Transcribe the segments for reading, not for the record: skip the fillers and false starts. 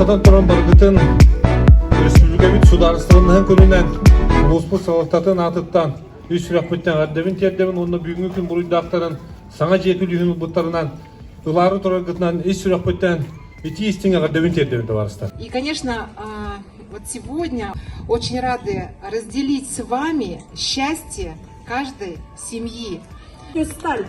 Бастатан туран барыгытын республикабыт судаарыстыбаннаһын күнүнэн улууспут салалтатын аатыттан үс сүрэхпиттэн эҕэрдэбин тиэрдэбин уонна бүгүҥҥү күн буруйдаахтарын саҥа дьиэ күлүүһүн ылбыттарынан ылаары тураргытынан ис сүрэхпиттэн итии истиҥ эҕэрдэбин тиэрдэбин табаарыстар. И, конечно, вот сегодня очень рады разделить с вами счастье каждой семьи. Сталь.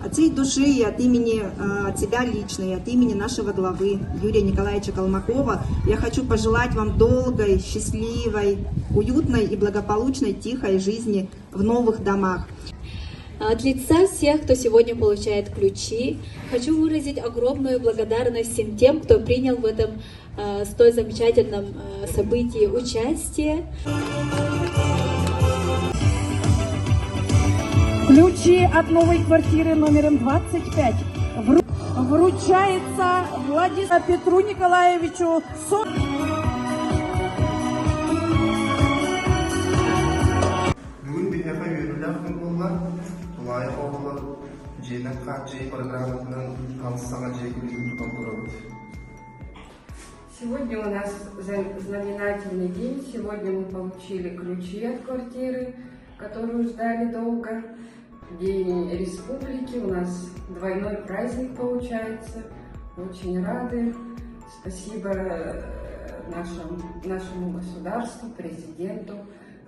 От всей души и от имени от себя лично, и от имени нашего главы Юрия Николаевича Колмакова я хочу пожелать вам долгой, счастливой, уютной и благополучной, тихой жизни в новых домах. От лица всех, кто сегодня получает ключи, хочу выразить огромную благодарность всем тем, кто принял в этом столь замечательном событии участие. Ключи от новой квартиры номером 25 вручается Владиславу Петру Николаевичу Со... Бүгүн биһиэхэ үөрүүлээх күн буолла. Тулаайах оҕолор дьиэнэн хааччыйыы программатынан хас саҥа дьиэ күлүүһүн тутан турабыт. Сегодня у нас знаменательный день. Сегодня мы получили ключи от квартиры, которую ждали долго. День республики. У нас двойной праздник получается. Очень рады. Спасибо э, нашему, нашему государству, президенту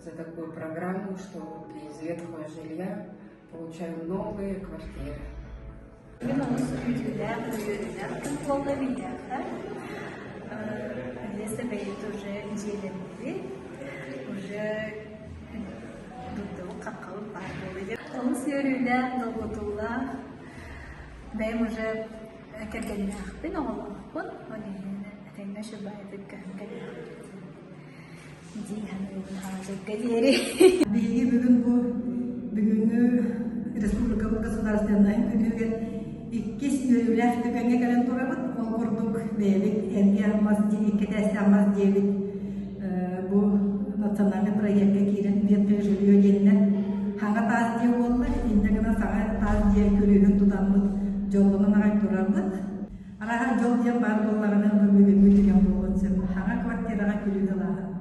за такую программу, что из ветхого жилья получаем новые квартиры. Мин олус үтүөлээх, үөрүүлээх күн буолла биһиэхэ. Леса бэйэтэ уже дьиэлэннибит, уже дурдабыт хаххабыт баар буолла диэн. Олус үөрүүлээх, долгутуулаах. Бэйэм уже кэргэннээхпин, оҕолоохпун. Ол иһин этэҥҥэ үчүгэйдик көһөн кэлиэхпит дии саныыбын хаалдьарга диэри. Биһиги бүгүн бу бүгүҥҥү республикабыт государственнай күнүгэр иккис үөрүүлээх түгэҥҥэ кэлэн турабыт. Ол курдук бэйэбит эргэ мас икки этээстээх мас диэбит бу национальный проекка киирэн ветхое жилье диэннэр хаҥа таас дьиэ буолла. Инньэ гынан саҥа таас дьиэ күлүүһүн тутаммыт дьоллонон аҕай турабыт. Арааһа дьол диэн баар буоллаҕына бу бүгүҥҥү түгэн буолуон сөп. Хаҥа квартираҕа күлүүһү ылааһын.